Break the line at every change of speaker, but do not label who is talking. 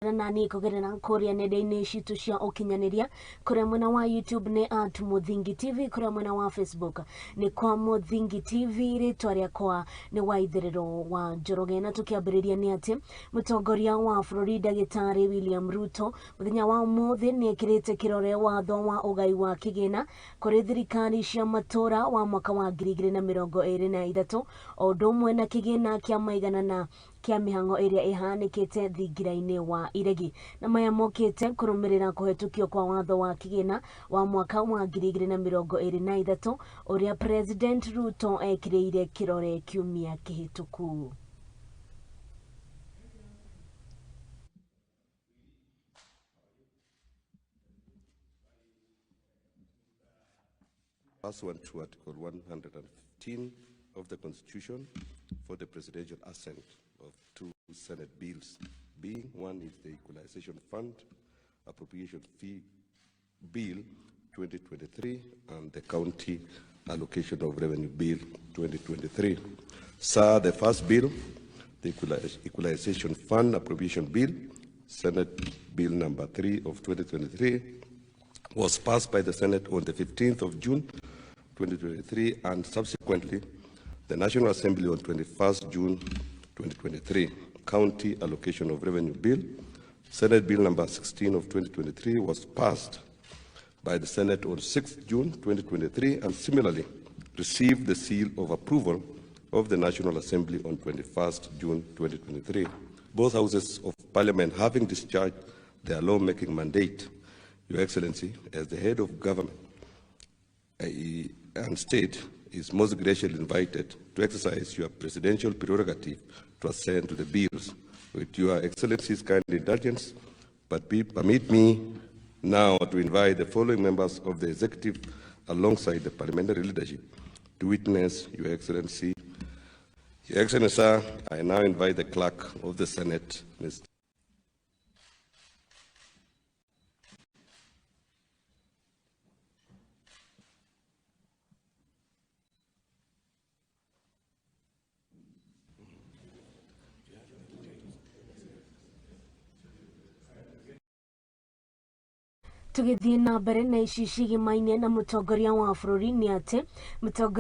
Nani kũgerera kũrĩa nenda-inĩ citũ cia ũkinyanĩria, kũrĩa mwena wa YouTube nĩ at Mũthingi TV, kũrĩa mwena wa Facebook nĩ kwa Mũthingi TV. Rĩtwa rĩakwa nĩ Waitherero wa Njoroge, na tũkĩambĩrĩria nĩ atĩ mũtongoria wa bũrũri ndagĩtarĩ William Ruto mũthenya wa ũmũthĩ nĩ ekĩrĩte kĩrore watho wa ũgai wa kĩgĩna kũrĩ thirikari cia matũra wa mwaka wa 2023, o ũndũ ũmwe na kĩgĩna kĩa maiganana kĩa mĩhang'o ĩrĩa ĩhanĩkĩte thingira-inĩ wa iregi. Na maya mokĩte kũrũmĩrĩra kũhetũkio kwa watho wa kĩgĩna wa mwaka wa 2023 ũrĩa President Ruto ekĩrĩire kĩrore kiumia kĩhĩtũku.
Pursuant to Article 115 of the Constitution for the presidential assent of two Senate bills, being one is the Equalization Fund Appropriation Fee Bill 2023 and the County Allocation of Revenue Bill 2023. Sir, the first bill, the Equalization Fund Appropriation Bill, Senate Bill number 3 of 2023, was passed by the Senate on the 15th of June 2023 and subsequently the National Assembly on 21st June 2023. County Allocation of Revenue Bill, Senate Bill number 16 of 2023, was passed by the Senate on 6th June 2023 and similarly received the seal of approval of the National Assembly on 21st June 2023. Both houses of Parliament having discharged their lawmaking mandate, Your Excellency, as the head of government and state, is most graciously invited to exercise your presidential prerogative to assent to the bills. With Your Excellency's kind indulgence, but permit me now to invite the following members of the executive alongside the parliamentary leadership to witness Your Excellency. Your Excellency, sir, I now invite the clerk of the Senate, Mr.
Tũgĩthiĩ na mbere na ici cigimaine na mũtongoria wa bũrũri nĩ atĩ mũtongoria